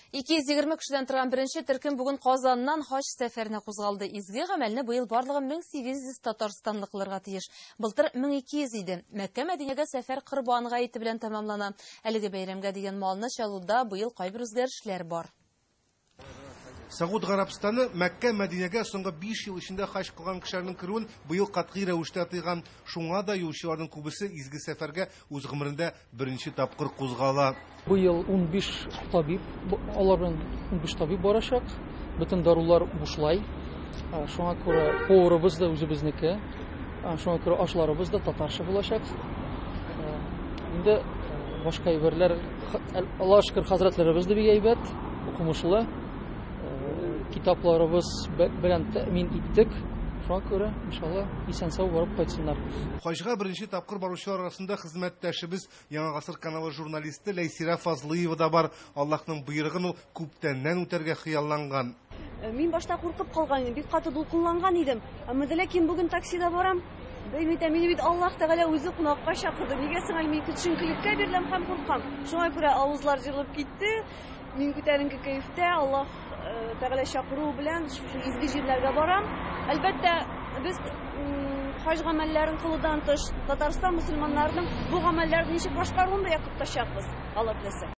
220 кешедән торган беренче төркем бүген Казаннан хаҗ сәфәренә кузгалды. Изге гамәлне быел барлыгы 1800 татарстанлы кылырга тиеш. Былтыр 1200 иде. Мәккә Мәдинәгә сәфәр Корбан гаете белән тәмамлана. Әлеге бәйрәмгә дигән малны чалуда быел кайбер үзгәрешләр бар. Сәгуд Гарәбстаны Мәккә Мәдинәгә соңгы 5 ел эчендә хаҗ кылган кешеләрнең керүен быел катгый рәвештә тыйган. Шуңа да юлчыларның күбесе изге сәфәргә үз гомерендә беренче тапкыр кузгала. Быел 15 табиб, алар белән 15 табиб барачак. Бөтен дарулар бушлай. Шуңа күрә поварыбыз да үзебезнеке. Шуңа күрә ашларыбыз да татарча булачак. Инде башка әйберләр, Аллаһ шөкер, хәзрәтләребез дә бик әйбәт, укымышлы. Китапларыбыз белән тәэмин иттек. Шуңа күрә, иншалла, исән-сау барып кайтсыннар. Хаҗга беренче тапкыр баручылар арасында хезмәттәшебез Яңа Гасыр каналы журналисты Ләйсирә Фазлыева да бар. Аллаһның боерыгын ул күптәннән үтәргә хыялланган. Мин башта куркып калган идем, бик каты дулкынланган идем. Әмма дә ләкин бүген таксида барам. Бәй, әйтәм, мине бит Аллаһ Тәгалә үзе кунакка чакырды. Нигә соң әле мин төшенкелеккә биреләм һәм куркам? Шуңа күрә авызлар җырылып китте. Мин күтәренке кәефтә, Аллаһ Тәгалә чакыруы белән шушы изге җирләргә барам. Әлбәттә, без хаҗ гамәлләрен кылудан тыш, Татарстан мөселманнарының бу гамәлләрне ничек башкаруын да яктыртачакбыз, Алла теләсә.